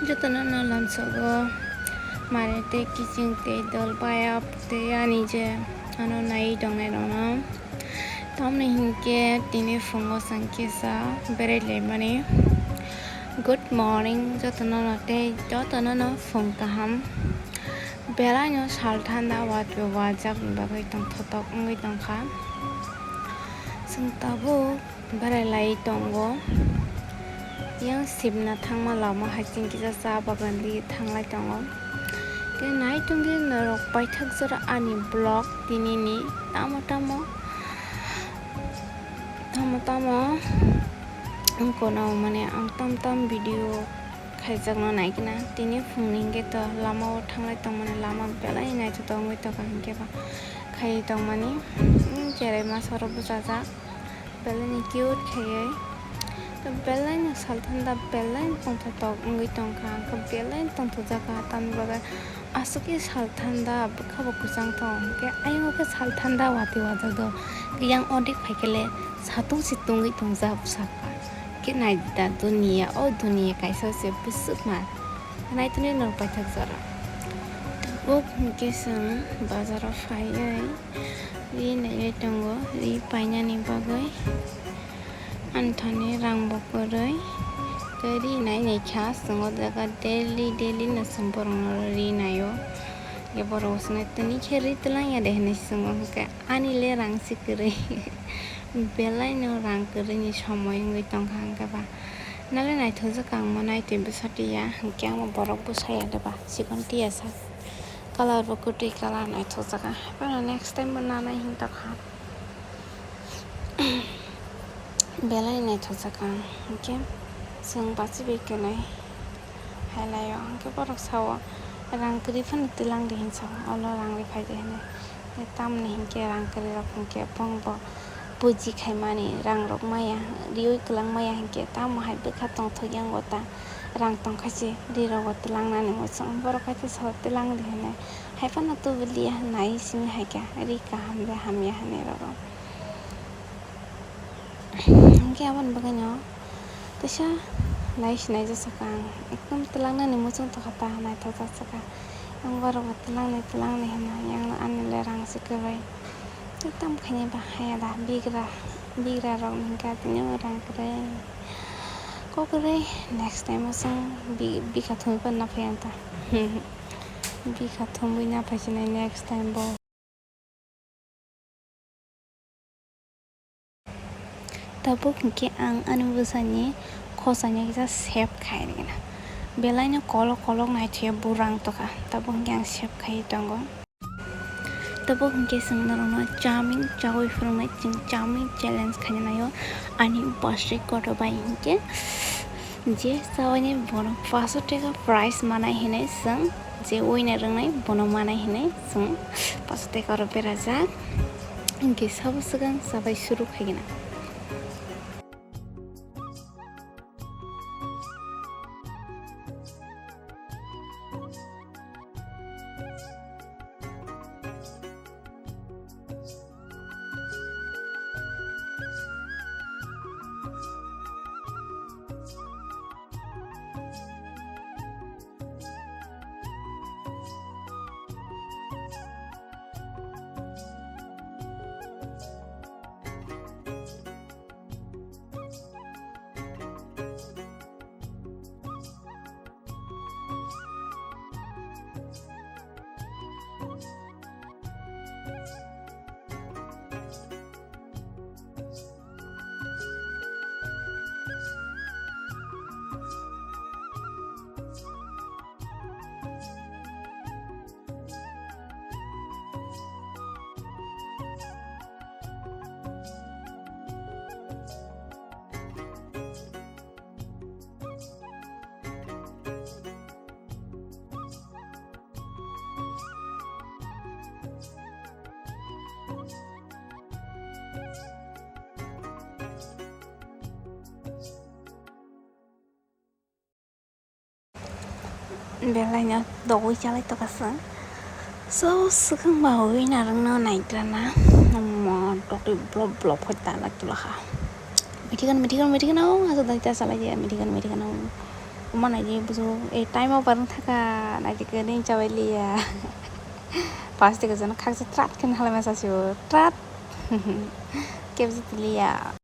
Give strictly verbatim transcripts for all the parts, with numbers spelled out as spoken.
Jotono no lamsogo mare tei kiching tei dol payap tei ani je ano nai tongnai rokno. Tamoni hinkhe tini phungo chwng kisa berai laimani. Good morning jotono no tei jotono no phung kaham. Belai no sal thanda watwi wajak ni bagwi tongthotok wngwi tongkha. Chwng tabuk berai lai tongo. Yang sibna thangma lama hai chwng kisa cha bagan di thanglai tongo. Tei nai tongdi norok paithak jora ani vlog tinini tamo tamo, tamo tamo wngkha no mane ang tam tam video khaijakno nai khe na. Tini phungni hinkhe to lama o thanglai tongmani lama belai naithotok wngwi tongkha hinkhe ba khai tongmani, mm, cherai masa rok bwchajak. Belai ni cute khaiwi. To belai no sal thanda belai no tongthotok wngwi tongkha. Ang khe belai no tongthokjak kha tamni bagwi aswk khe sal thanda bwkha bo kwchang thok. Hwnkhe ayang o khe sal thanda watwi wajak do. Yang odik phai khe le satung si tungwi tongjak bwsakha. Khe nai da duniya, o duniya kaisa se bwswk ma. Nai tongni norok paithak jora. Tabuk hwnkhe chwng bazaro phaiwi ri naiwi tongo, ri painani bagwi. Ani thani rang bo kwrwi. Tei ri nai nai kha chwng o jaga daily daily no chwng borok no ri nai o. Borok bo swngwi tini khe ri twlang ya de hinwi chwng o hwnkhe ani le rang se kwrwi. Belai no rang kwrwi ni somoi wngwi tongkha hwnkhe ba. Nale naithokjak ang mo naitwi bwsa tiya hwnkhe ang bo borok bwsa ya de ba chikon tiya sak. Colour bo kwtwi colour naithokjak ang. Haphano next time bo nanai hin tongkha. Belai naithokjak ang hwnkhe chwng bachibai kwnwi hai lai o hwnkhe borok sao rang kwrwi phano twlang di hin sao olo rang rw phai di hinwi. Tamoni hinkhe rang kwrwi rok hinkhe bongbo puji khaimani rang rok maya riwi kwlang maya hinkhe tamo hai bwkha tongthok yango ta rang tongkha se ri rogo twlangnani muchung borok hai khe sao twlang di hinwi hai phano tubuliya nai simi hai kha ri kaham de hamya hinwi roro. Hwnkhe aboni bagwino teisa nai sinai jasaka ang ekdom twlangnani muchung tongkha ta naithok jasaka. Ang borok bo twlangnai twlangnai hwnna yang ani le rang se kwrwi. Tei tamo khainai ba haya da bigra bigra rok ni hwnkha tini o rang kwrwi. Kok kwrwi next time o chwng bi- bikha thumwi phano naphai ang ta. Bikha thumwi naphai sinai next time bo. Tabuk hinkhe ang ani bwsani khosani kisa save khai rwna. Belaino kolok kolok naithuya burang tokha. Tabuk hinkhe ang save khai tongo. Tabuk hinkhe chwng norokno chowmin chawi phwrwngnai, chwng chowmin challenge khaina naio. Ani bwsai kotor bai hinkhe je chawaini bono paso teka prize manai hinwi chwng je winner wngnai bono manai hinwi chwng paso teka oro berajak. Hinkhe sabo swkang chabai suru khaigwna. Belaino dogwi chalai tongkha chwng. So, swkang ba winner wngno naitrana. Omo, totwi blob blob hoi tala tulaha. Mithikan, mithikan, mithikan, oh, aswk dai ta salai ya, mithikan, mithikan, oh. Manai ni bujo, eh, time over wng thaka, nai di khe nini chabai liya. Pas teke jono khaksa trat khe halai masa sio, trat. Kebji liya.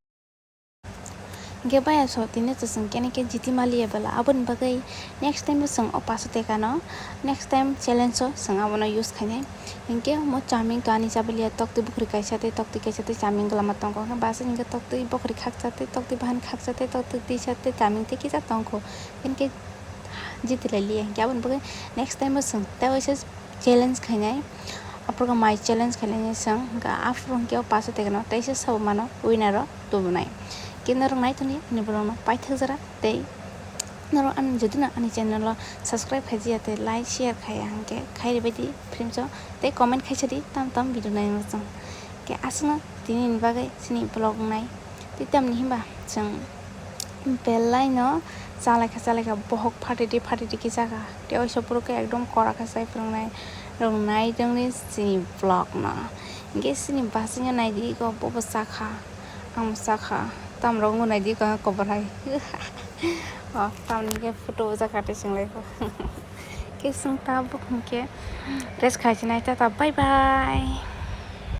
Hingke baya so tini to chwng kene khe jiti maliya bela, aboni bagwi next time o chwng o paso tekano, next time challenge o chwng abono use khainai. Hingke omo chaming to ani chabaliya, toktwi bukhri kaisa tei toktwi kaisa tei chaming glama tongkho, hingke basa hingke toktwi bukhri khaksa tei toktwi bahan khaksa tei toktwi tisa tei chaming tei kisa tongkho, hingke jiti lai liya. Hingke aboni bagwi next time o chwng tei waisa challenge khainai, aphuru khe mai challenge khainai chwng, hingke aphuru hingke o paso tekano teisa sabo mano winner o tubunai. Hingke norok nai tongdi ani vlog no paithak jora tei norok ani jodi no ani channel o subscribe khaijiya tei like share khaiya hingke khai ribaidi phrimso tei comment khaisadi tam tam video nai muchung. Hingke aswkno tini ni bagwi chini vlog wngnai tei tamni hinba chwng belai no chalaikha chalaikha bohok phatidi phatidi khe chakha tei oiso borok khe ekdom kora khe chai phwrwngnai rok nai tongdi chini vlog no. Hingke chini bachino naidi eko bobo chakha, ang chakha, tamrok wngbo naidi eko kobor hai. O tamni khe photo o chakha tei chwng lai khe chwng tabuk hingke rest khaichinai, tata bye bye.